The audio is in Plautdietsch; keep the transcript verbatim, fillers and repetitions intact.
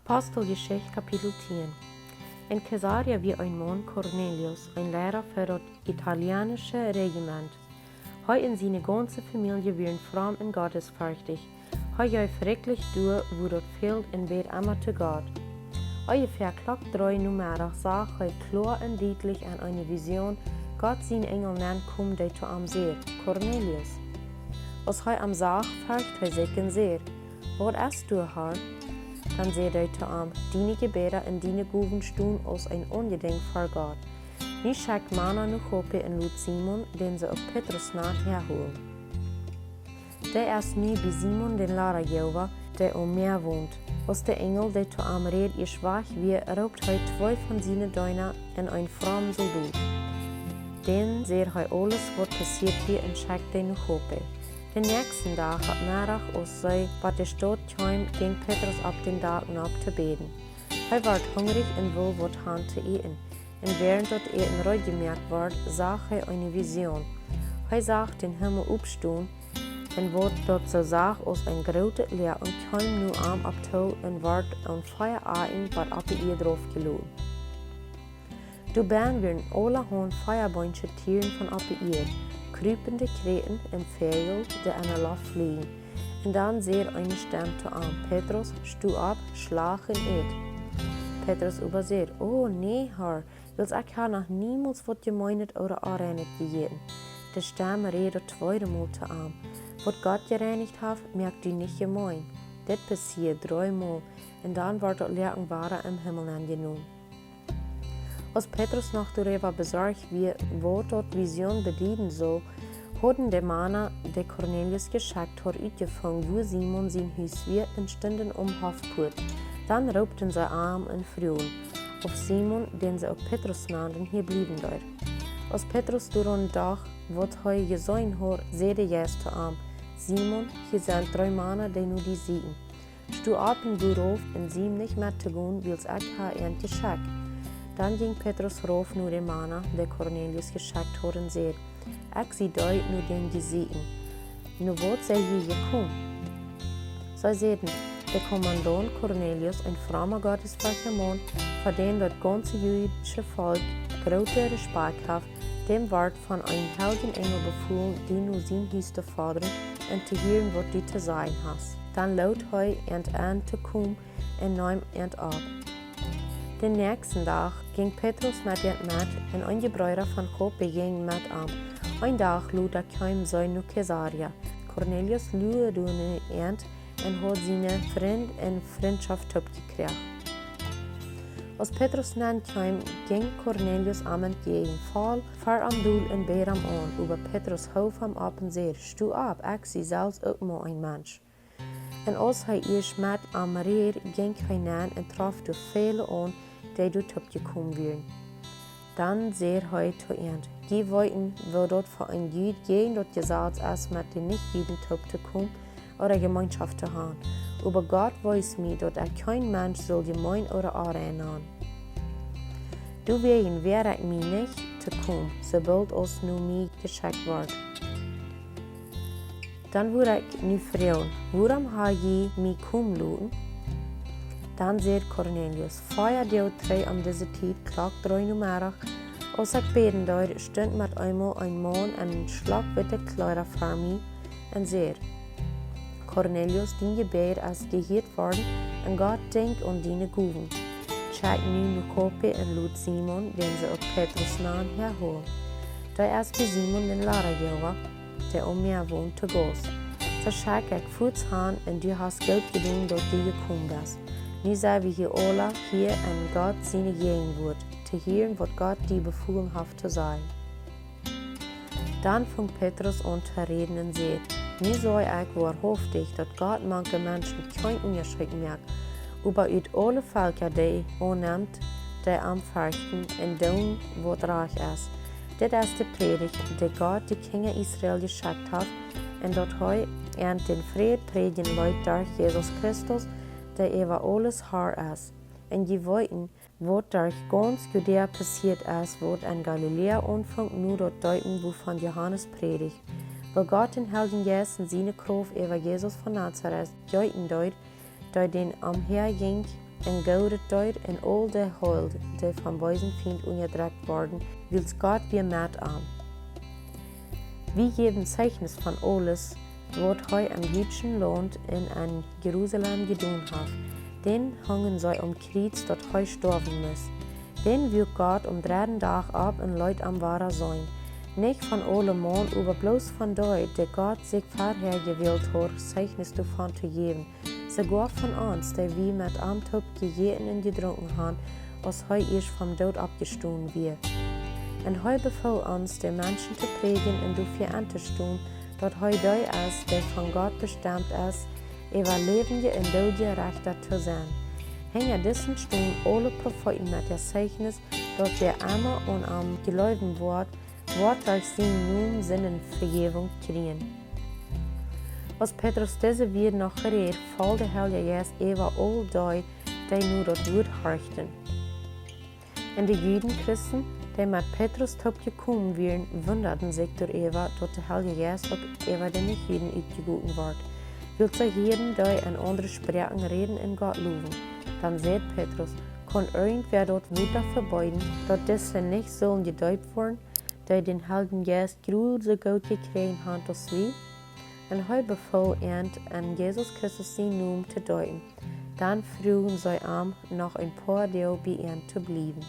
Aposteljeschicht, Kapitel tieen. En Caesarea wia een Maun Cornelius, een Leida fa daut italianische Regiment. Hee un siene gaunze Famielje wieren fromm un gottesferchtich. Hee jeef rikjlich doa, wua daut fäld, un bäd emma to Gott. Onjefäa Klock dree Nomeddach sach hee kloa un dietlich en eene Vision Gott sien Enjel nenkomen, dee to am säd: „Cornelius.“ Aus hee am sach, fercht hee sikj un säd: „Waut es doa, Har?“ Dan säd hee to am: „Diene Jebäda un diene Gowen stonen aus een Aunjedinj ver Gott. Nu schekj Mana no Joppe un lot Simon, dän see uk Petrus nanen, häaholen. Dee es nu bie Simon dän Ladajowa, dee aum Mäa wont.“ Aus de Enjel, dee to am räd, ieescht wajch wia, roopt hee twee von siene Deena un een frommen Soldot. Dän säd hee aules, waut passieet wia, un schekjt dee no Joppe. Dän näakjsten Dach opp Meddach, aus see bie de Staut kjeemen, jinkj Petrus opp dän Dak nopp to bäden. Hee wort hungrich un wull waut han to äten. Un wäarent daut Äten reed jemoakt wort, sach hee eene Vision. Hee sach dän Himmel opstonen, un waut daut soo sach aus een grootet Läa, un kjeem no am opp too un wort aun vea Akjen bat opp de Ieed rauf jeloten. Doabennen wieren aulahaunt veabeinsche Tieren von opp de Ieed, kjrupende Kjräten un Väajel, dee enne Loft fleajen. Un dan säd eene Stemm to am: „Petrus, sto opp, schlach un ät.“ Petrus oba säd: „O nä, Har, wiels ekj ha noch niemols waut Jemeenet ooda Onreinet jejäten.“ De Stemm räd daut tweede Mol to am: „Waut Gott jereinicht haft, moak du nich jemeen.“ Dit passieed dree Mol, un dan wort daut Läa wada em Himmel aunjenomen. Aus Petrus noch doaräwa besorcht wia, waut daut Vision bedieden sull, hauden de Mana, dee Cornelius jeschekjt haud, utjefungen, wua Simon sien Hus wia, un stunden aum Hofpoat. Dan roopten see am un fruagen, auf Simon, dän see uk Petrus nanden, hia bliewen deed. Aus Petrus doaraun docht, waut hee jeseenen haud, säd de Jeist to am: „Simon, hia sent dree Mana, dee no die sieekjen. Sto opp un go rauf, un sie nich met to gonen, wiels ekj ha an jeschekjt.“ Dan jinkj Petrus rauf no de Mana, dee Cornelius jeschekjt haud, un säd: „Ekj sie dee, no dän jie sieekjen. No waut sie jie jekomen?“ See säden: „De Kommandaunt Cornelius, een fromma, gottesferchtja Maun, fa dän daut gaunze judische Volkj grooten Respakjt haft, däm wort von een heiljen Enjel befolen, die no sien Hus to fodren un to hieren, waut du to sajen hast.“ Dan lood hee an en to komen un neem an opp. Dän näakjsten Dach jinkj Petrus met an met, un eenje Breeda von Joppe jinjen met am. Een Dach lota kjeemen see no Caesarea. Cornelius luad doa no an un haud siene Frind un Frintschoft toopjekjräajen. Aus Petrus nenkjeem, jinkj Cornelius am entjäajen, foll ver am dol un bäd am aun. Oba Petrus hoof am opp un säd: „Sto opp, ekj sie selfst uk mau een Mensch.“ Un aus hee ieescht met am räd, jinkj hee nenn un trof doa väle aun, dee doa toopjekomen wieren. Dan säd hee to an: „Jie weeten, woo daut fa een Jud jäajen daut Jesaz es, met de Nichjuden toop to komen ooda Jemeenschoft to han. Oba Gott wees mie, daut ekj kjeen Mensch sull jemeen ooda onrein nanen. Doawäajen woag ekj mie nich to komen, soo boolt aus no mie jeschekjt wort. Dan wudd ekj nu froagen: Wuarom ha jie mie komen loten?“ Dan säd Cornelius: „Vea Doag trigj om dise Tiet, Klock dree Nomeddach, aus ekj bäden deed, stunt met eemol een Maun en schlakjwitte Kjleeda ver mie un säd: Cornelius, dien Jebäd es jehieet worden, un Gott denkjt aun diene Gowen. Schekj nu no Joppe un lot Simon, dän see uk Petrus nanen, häaholen. Dee es bie Simon dän Ladajowa, dee aum Mäa wont, to Gauss. Soo schekj ekj fuaz han, un du hast goot jedonen, daut du jekomen best. Nu sent wie hia aula hia en Gott siene Jäajenwuat, to hieren, waut Gott die befolen haft to sajen.“ Dan funk Petrus aun to räden un säd: „Nu saj ekj woarhauftich, daut Gott mank de Menschen kjeen Unjascheet moakt, oba ut aule Velkja dee aunnemt, dee am ferchten un doonen, waut rajcht es. Dit es de Prädicht, dee Gott de Kjinja Israel jeschekjt haft, un daut hee an dän Fräd prädjen leet derch Jesus Christus, dee äwa aules Har es. Un jie weeten, waut derch gaunz Judäa passieet es, waut en Galiläa aunfunk no daut Deepen, wuavon Johanes prädicht, woo Gott dän Heiljen Jeist en siene Krauft äwa Jesus von Nazaret jeeten deed, dee dän omhäa jinkj un Goodet deed un aul dee heeld, dee vom beesen Fient unjadrekjt worden, wiels Gott wia met am. Wie jäwen Zeichnis von aules, waut hee em judischen Launt un en Jerusalem jedonen haft. Dän hungen see aum Kjriez, daut hee stoawen musst. Dän wuak Gott aum dredden Dach opp un leet am wada seenen. Nich von aulemaun, oba bloos von dee, dee Gott sikj verhäa jewält haud, Zeichnis doavon to jäwen. Soogoa von ons, dee wie met am toop jejäten un jedrunken han, aus hee ieescht vom Doot oppjestonen wia. Un hee befool ons, de Menschen to prädjen un doafäa entostonen, daut hee dee es, dee von Gott bestemt es, äwa Läwendje un Doodje Rechta to sennen. Hinja disen stonen aule Profeeten met äa Zeichnis, daut wäa emma aun am jleewen woat, woat derch sienen Nomen Sindenvejäwunk kjrieen. Aus Petrus dise Wieed noch räd, foll de Heilja Jeist äwa aul dee, dee no daut Wuat horchten. Un de Juden, Christen, dee met Petrus toop jekomen wieren, wundaden sikj doaräwa, daut de Heilja Jeist uk äwa de Nich-Juden utjegoten wort, wiels see hieeden dee en aundre Sproaken räden un Gott lowen. Dan säd Petrus: Kaun irjentwäa daut Wota vebeeden, daut dise nich sullen jedeept woaren, dee dän Heiljen Jeist jrod soo goot jekjräajen han aus wie? Un hee befool an, en Jesus Christus sienen Nomen to deepen. Dan fruagen see am, noch een poa Doag bie an to bliewen.